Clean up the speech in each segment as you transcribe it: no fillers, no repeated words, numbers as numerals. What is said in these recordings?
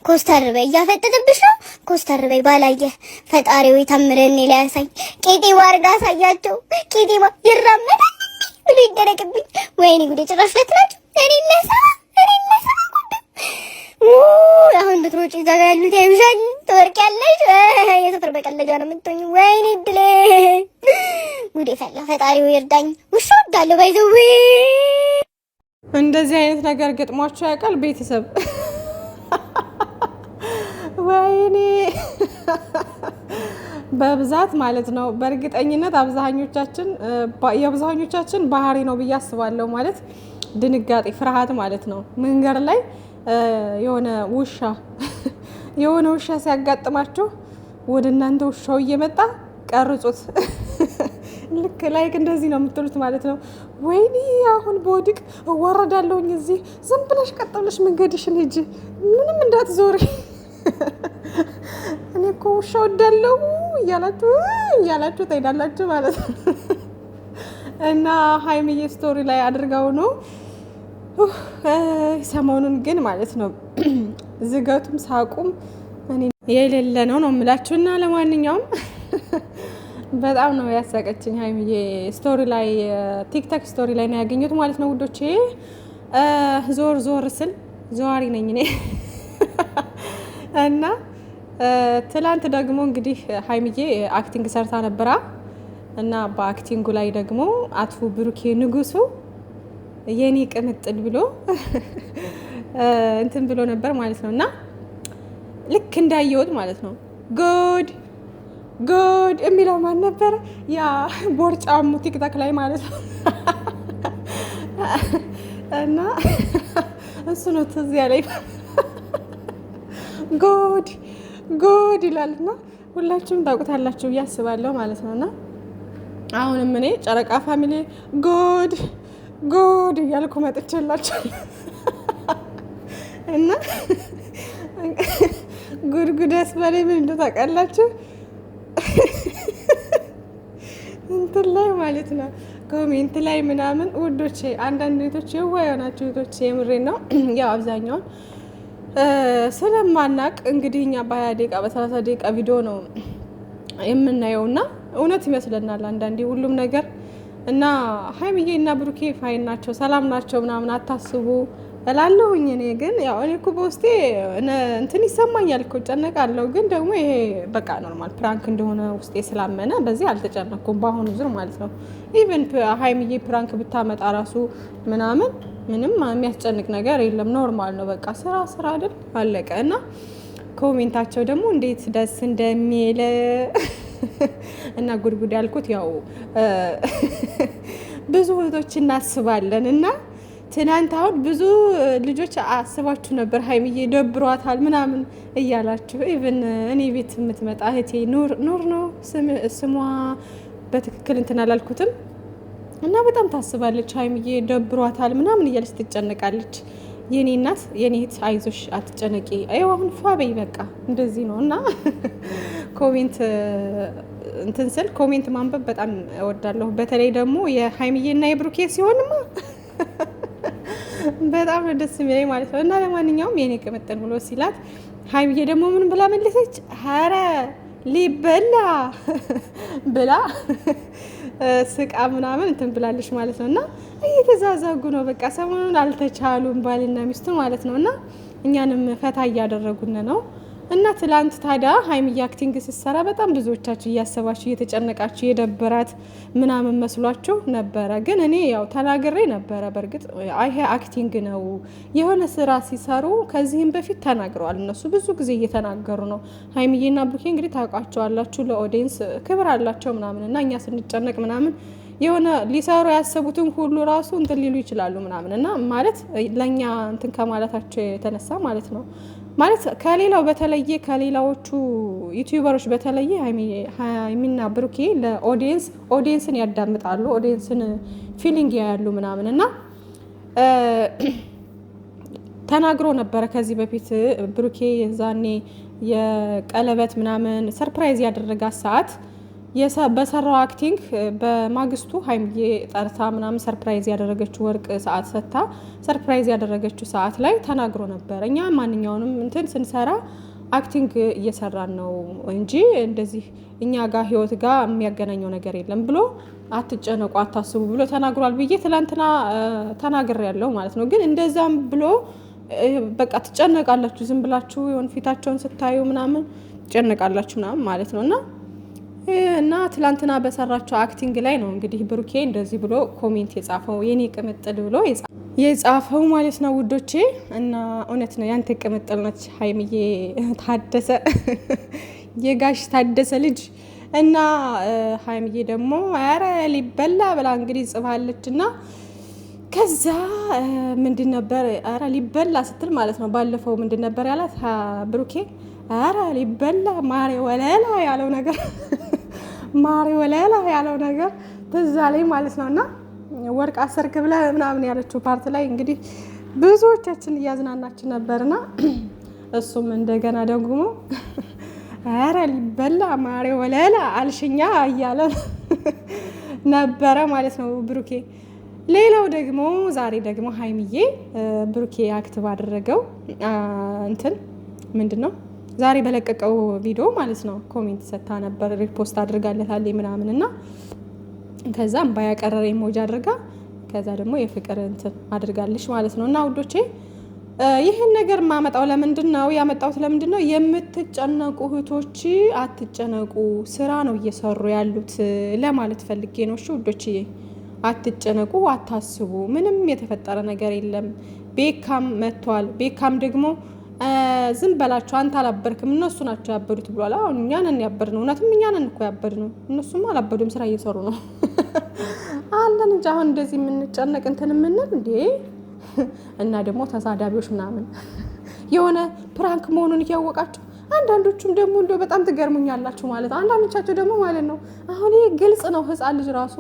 ኮስተር በይ፣ እያፈጠጥብሽ ነው። ኮስተር በይ ባላየ። ፈጣሪ ወይ ታምረን ላይ ያሳይ። ቄጤማ አድርጋ አሳያቸው። ቄጤማ ይራመዳል ብሎ ይደረግብኝ። ወይኔ ጉዴ! ጭራሽ ሁለት ናቸው። እኔ ለሳ እኔ ለሳ አሁን ብትሮጪ እዛ ጋር ያሉት ያዩሻል። ትወርቂያለሽ። የሰፈር መቀለጃ ነው የምትሆኝ። ወይኔ እድሌ! ጉዴ ፈላ። ፈጣሪው ይርዳኝ። ውሻ ወዳለሁ by the way። እንደዚህ አይነት ነገር ገጥሟቸው ያውቃል ቤተሰብ? ወይኔ፣ በብዛት ማለት ነው። በእርግጠኝነት አብዛኞቻችን የአብዛኞቻችን ባህሪ ነው ብዬ አስባለሁ። ማለት ድንጋጤ፣ ፍርሃት ማለት ነው። መንገድ ላይ የሆነ ውሻ ሲያጋጥማችሁ ወደ እናንተ ውሻው እየመጣ ቀርጹት። ልክ like እንደዚህ ነው የምትሉት ማለት ነው። ወይኔ አሁን በወድቅ እዋረዳለሁኝ። እዚህ ዝም ብለሽ ቀጥ ብለሽ መንገድሽን ሂጂ፣ ምንም እንዳትዞሪ። እኔ እኮ ውሻ ወዳለሁ እያላችሁ እያላችሁ ትሄዳላችሁ ማለት ነው። እና ሀይሚዬ story ላይ አድርገው ነው። ሰሞኑን ግን ማለት ነው ዝገቱም ሳቁም እኔ የሌለ ነው ነው የምላችሁ። እና ለማንኛውም በጣም ነው ያሳቀችኝ ሀይሚዬ፣ story ላይ፣ TikTok story ላይ ነው ያገኘሁት ማለት ነው ውዶቼ። ዞር ዞር ስል ዘዋሪ ነኝ እኔ። እና ትላንት ደግሞ እንግዲህ ሀይሚዬ acting ሰርታ ነበራ እና በ acting ኡ ላይ ደግሞ አቶ ብሩኬ ንጉሱ የኔ ቅምጥል ብሎ እንትን ብሎ ነበር ማለት ነው። እና ልክ እንዳየሁት ማለት ነው ጉድ ጉድ የሚለው ማን ነበረ? ያ ቦርጫሙ TikTok ላይ ማለት ነው። እና እሱ ነው ትዝ ያለኝ። ጉድ ጉድ ይላል እና ሁላችሁም ታውቁታላችሁ ብዬ አስባለሁ ማለት ነው። እና አሁንም እኔ ጨረቃ family ጉድ ጉድ እያልኩ መጥቼላችሁ እና ጉድ ጉድ ያስባለኝ ምን እንደው ታውቃላችሁ? እንትን ላይ ማለት ነው comment ላይ ምናምን ውዶቼ፣ አንዳንድ ቤቶች የዋ የሆናችሁ ቤቶች የምሬን ነው። ያው አብዛኛውን ስለማናቅ እንግዲህ እኛ በ20 ደቂቃ፣ በ30 ደቂቃ ቪዲዮ ነው የምናየው እና እውነት ይመስለናል አንዳንዴ ሁሉም ነገር። እና ሀይሚዬ እና ብሩኬ fine ናቸው፣ ሰላም ናቸው ምናምን አታስቡ እላለሁኝ። እኔ ግን ያው እኔ እኮ በውስጤ እንትን ይሰማኛል እኮ፣ እጨነቃለሁ። ግን ደግሞ ይሄ በቃ normal prank እንደሆነ ውስጤ ስላመነ በዚህ አልተጨነኩም፣ በአሁኑ ዙር ማለት ነው። Even ሀይሚዬ prank ብታመጣ ራሱ ምናምን ምንም የሚያስጨንቅ ነገር የለም። Normal ነው በቃ፣ ስራ ስራ አይደል? አለቀ። እና comment ኣቸው ደግሞ እንዴት ደስ እንደሚል። እና ጉድጉድ ያልኩት ያው ብዙ እህቶች እናስባለን እና ትናንት አሁን ብዙ ልጆች አስባችሁ ነበር ሀይሚዬ ደብሯታል ምናምን እያላችሁ። Even እኔ ቤት የምትመጣ እህቴ ኑር ኑር ነው ስሟ፣ በትክክል እንትን አላልኩትም፣ እና በጣም ታስባለች፣ ሀይሚዬ ደብሯታል ምናምን እያለች ትጨነቃለች። የኔ እናት፣ የኔ እህት፣ አይዞሽ፣ አትጨነቂ፣ ይኸው አሁን ፏ በይ፣ በቃ እንደዚህ ነው። እና comment እንትን ስል comment ማንበብ በጣም እወዳለሁ። በተለይ ደግሞ የሀይሚዬና የብሩኬ ሲሆንማ በጣም ነው ደስ የሚለኝ ማለት ነው። እና ለማንኛውም የኔ ቅምጥል ብሎ ሲላት ሀይሚዬ ደግሞ ምን ብላ መለሰች? ኧረ ሊበላ ብላ ስቃ ምናምን እንትን ብላለች ማለት ነው። እና እየተዛዛጉ ነው በቃ፣ ሰሞኑን አልተቻሉም ባልና ሚስቱ ማለት ነው። እና እኛንም ፈታ እያደረጉን ነው። እና ትላንት ታዲያ ሀይሚዬ acting ስትሰራ በጣም ብዙዎቻችሁ እያሰባችሁ፣ እየተጨነቃችሁ፣ የደበራት ምናምን መስሏችሁ ነበረ። ግን እኔ ያው ተናግሬ ነበረ። በእርግጥ ይሄ acting ነው፣ የሆነ ስራ ሲሰሩ ከዚህም በፊት ተናግረዋል። እነሱ ብዙ ጊዜ እየተናገሩ ነው። ሀይሚዬና ብሩኬ እንግዲህ ታውቋቸዋላችሁ፣ ለ audience ክብር አላቸው ምናምን። እና እኛ ስንጨነቅ ምናምን የሆነ ሊሰሩ ያሰቡትን ሁሉ ራሱ እንትን ሊሉ ይችላሉ ምናምን። እና ማለት ለእኛ እንትን ከማለታቸው የተነሳ ማለት ነው። ማለት ከሌላው በተለየ፣ ከሌላዎቹ YouTuber ኦች በተለየ ሀይሚና ብሩኬ ለ audience audience ን ያዳምጣሉ፣ audience ን feeling ያያሉ ምናምን። እና ተናግሮ ነበረ ከዚህ በፊት ብሩኬ፣ የዛኔ የቀለበት ምናምን surprise ያደረጋት ሰዓት። በሰራው acting በማግስቱ ሀይሚዬ ጠርታ ምናምን surprise ያደረገችው ወርቅ ሰዓት ሰጥታ surprise ያደረገችው ሰዓት ላይ ተናግሮ ነበር። እኛ ማንኛውንም እንትን ስንሰራ acting እየሰራን ነው እንጂ እንደዚህ እኛ ጋር ህይወት ጋር የሚያገናኘው ነገር የለም ብሎ አትጨነቁ፣ አታስቡ ብሎ ተናግሯል ብዬ ትላንትና ተናግሬያለሁ ማለት ነው። ግን እንደዛም ብሎ በቃ ትጨነቃላችሁ፣ ዝም ብላችሁ የሆነ ፊታቸውን ስታዩ ምናምን ትጨነቃላችሁ ምናምን ማለት ነው። እና ትላንትና በሰራቸው acting ላይ ነው እንግዲህ ብሩኬ እንደዚህ ብሎ comment የጻፈው፣ የኔ ቅምጥል ብሎ የጻፈው ማለት ነው ውዶቼ። እና እውነት ነው፣ ያንተ ቅምጥል ነች ሀይሚዬ ታደሰ፣ የጋሽ ታደሰ ልጅ። እና ሀይሚዬ ደግሞ ኧረ ሊበላ ብላ እንግዲህ ጽፋለች። እና ከዛ ምንድን ነበር ኧረ ሊበላ ስትል ማለት ነው፣ ባለፈው ምንድን ነበር ያላት ብሩኬ? ኧረ ሊበላ ማሬ ወለላ ያለው ነገር፣ ማሬ ወለላ ያለው ነገር ትዝ አለኝ ማለት ነው። እና ወርቅ አሰርክ ብለህ ምናምን ያለችው part ላይ እንግዲህ ብዙዎቻችን እያዝናናችን ነበርና እሱም እንደገና ደግሞ ኧረ ሊበላ ማሬ ወለላ አልሽኛ እያለ ነበረ ማለት ነው ብሩኬ። ሌላው ደግሞ ዛሬ ደግሞ ሀይሚዬ ብሩኬ act ባደረገው እንትን ምንድን ነው ዛሬ በለቀቀው ቪዲዮ ማለት ነው comment ሰታ ነበር፣ repost አድርጋለታለች ምናምን። እና ከዛ እምባ ያቀረረ emoji አድርጋ ከዛ ደግሞ የፍቅር እንትን አድርጋለች ማለት ነው። እና ውዶቼ፣ ይህን ነገር ማመጣው ለምንድን ነው ያመጣሁት? ለምንድን ነው የምትጨነቁ እህቶች አትጨነቁ፣ ስራ ነው እየሰሩ ያሉት ለማለት ፈልጌ ነው። እሺ ውዶችዬ፣ አትጨነቁ፣ አታስቡ። ምንም የተፈጠረ ነገር የለም። ቤካም መጥቷል። ቤካም ደግሞ ዝም በላቸው፣ አንተ አላበርክም፣ እነሱ ናቸው ያበዱት ብሏል። አሁን እኛ ነን ያበድነው፣ እውነትም እኛ ነን እኮ ያበድነው። እነሱም አላበዱም፣ ስራ እየሰሩ ነው አለን እንጂ አሁን እንደዚህ የምንጨነቅ እንትን የምንል እንዴ። እና ደግሞ ተሳዳቢዎች ምናምን የሆነ prank መሆኑን እያወቃችሁ አንዳንዶቹም ደግሞ እንደው በጣም ትገርሙኛላችሁ ማለት ነው። አንዳንዶቻቸው ደግሞ ማለት ነው አሁን ይሄ ግልጽ ነው፣ ህፃን ልጅ ራሱ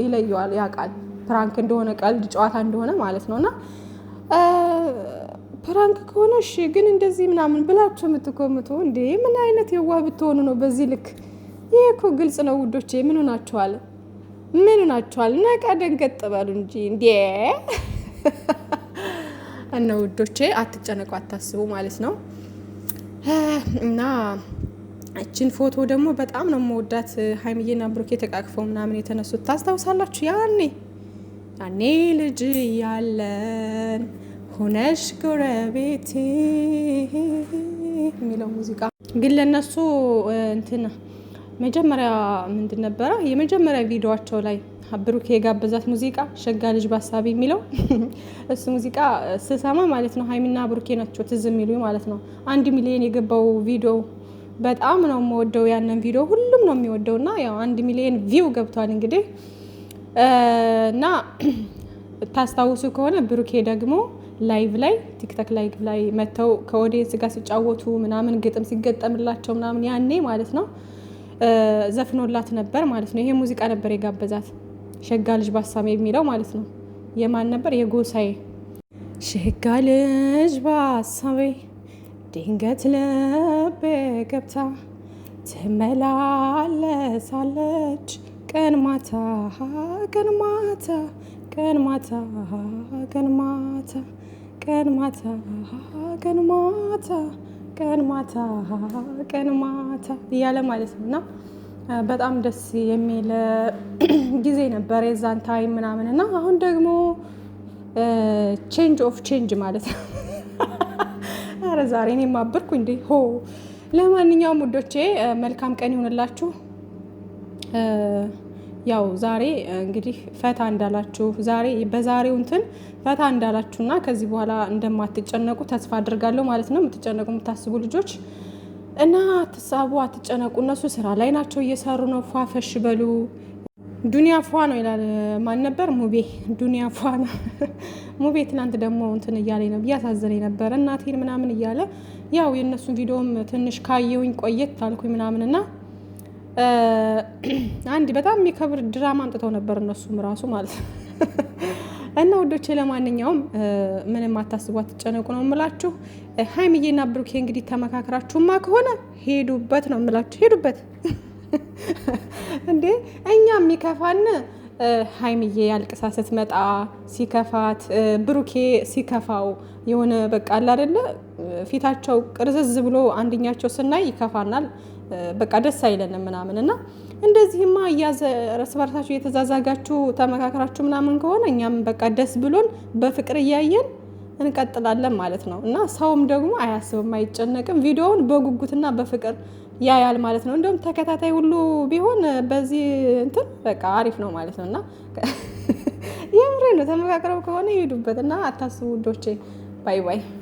ይለየዋል፣ ያውቃል prank እንደሆነ፣ ቀልድ ጨዋታ እንደሆነ ማለት ነው። እና prank ከሆነ እሺ፣ ግን እንደዚህ ምናምን ብላችሁ የምትኮምቱ እንዴ ምን አይነት የዋህ ብትሆኑ ነው በዚህ ልክ? ይሄ እኮ ግልጽ ነው ውዶቼ። ምን ሆናችኋል? ምን ሆናችኋል? ነቃ ደንገጥ በሉ እንጂ እንዴ። እና ውዶቼ፣ አትጨነቁ፣ አታስቡ ማለት ነው። እና እችን ፎቶ ደግሞ በጣም ነው የምወዳት። ሀይሚዬና ብሩኬ ተቃቅፈው ምናምን የተነሱት ታስታውሳላችሁ? ያኔ ልጅ እያለን ሆነሽ ጎረቤቴ የሚለው ሙዚቃ ግን ለእነሱ እንትን መጀመሪያ ምንድን ነበረ የመጀመሪያ ቪዲዮቸው ላይ ብሩኬ የጋበዛት ሙዚቃ ሸጋ ልጅ ባሳቢ የሚለው እሱ ሙዚቃ ስሰማ ማለት ነው ሀይሚና ብሩኬ ናቸው ትዝ የሚሉ ማለት ነው። 1 ሚሊዮን የገባው ቪዲዮ በጣም ነው የምወደው ያንን ቪዲዮ፣ ሁሉም ነው የሚወደው። እና ያው 1 ሚሊዮን view ገብቷል እንግዲህ። እና ታስታውሱ ከሆነ ብሩኬ ደግሞ live ላይ፣ ቲክቶክ live ላይ መጥተው ከ audience ጋር ሲጫወቱ ምናምን፣ ግጥም ሲገጠምላቸው ምናምን ያኔ ማለት ነው ዘፍኖላት ነበር ማለት ነው። ይሄ ሙዚቃ ነበር የጋበዛት፣ ሸጋ ልጅ ባሳሜ የሚለው ማለት ነው። የማን ነበር? የጎሳዬ። ሸጋ ልጅ ባሳሜ ድንገት ልቤ ገብታ ትመላለሳለች ቀን ማታ፣ ቀን ማታ፣ ቀን ማታ፣ ቀን ማታ፣ ቀን ማታ፣ ቀን ማታ፣ ቀን ማታ፣ ቀን ማታ እያለ ማለት ነው። እና በጣም ደስ የሚል ጊዜ ነበር የዛን time ምናምን። እና አሁን ደግሞ change of change ማለት ነው። ኧረ ዛሬ እኔ ማበርኩ እንዴ ሆ። ለማንኛውም ውዶቼ፣ መልካም ቀን ይሁንላችሁ። ያው ዛሬ እንግዲህ ፈታ እንዳላችሁ፣ ዛሬ በዛሬው እንትን ፈታ እንዳላችሁና ከዚህ በኋላ እንደማትጨነቁ ተስፋ አድርጋለሁ ማለት ነው። የምትጨነቁ የምታስቡ ልጆች እና አትሳቡ፣ አትጨነቁ። እነሱ ስራ ላይ ናቸው፣ እየሰሩ ነው። ፏፈሽ በሉ። ዱኒያ ፏ ነው ይላል ማን ነበር? ሙቤ። ዱኒያ ፏ ነው ሙቤ። ትናንት ደግሞ እንትን እያለኝ ነው፣ እያሳዘነኝ ነበረ እናቴን ምናምን እያለ። ያው የእነሱን ቪዲዮም ትንሽ ካየውኝ ቆየት አልኩኝ ምናምን። እና አንድ በጣም የሚከብር ድራማ አምጥተው ነበር እነሱም ራሱ ማለት ነው። እና ውዶቼ፣ ለማንኛውም ምንም አታስቡ፣ አትጨነቁ ነው የምላችሁ። ሀይሚዬና ብሩኬ እንግዲህ ተመካክራችሁማ ከሆነ ሄዱበት ነው የምላችሁ፣ ሄዱበት። እንዴ እኛ የሚከፋን ሀይሚዬ ያልቅሳ ስትመጣ ሲከፋት፣ ብሩኬ ሲከፋው የሆነ በቃ አለ አይደለ ፊታቸው ቅርዝዝ ብሎ አንደኛቸው ስናይ ይከፋናል። በቃ ደስ አይለንም ምናምን። እና እንደዚህማ እያዘ እርስ በርሳችሁ እየተዛዛጋችሁ ተመካከራችሁ ምናምን ከሆነ እኛም በቃ ደስ ብሎን በፍቅር እያየን እንቀጥላለን ማለት ነው። እና ሰውም ደግሞ አያስብም፣ አይጨነቅም። ቪዲዮውን በጉጉትና በፍቅር ያያል ማለት ነው። እንደውም ተከታታይ ሁሉ ቢሆን በዚህ እንትን በቃ አሪፍ ነው ማለት ነው። እና የምሬ ነው። ተመካክረው ከሆነ ይሄዱበት እና አታስቡ ውዶቼ። Bye bye።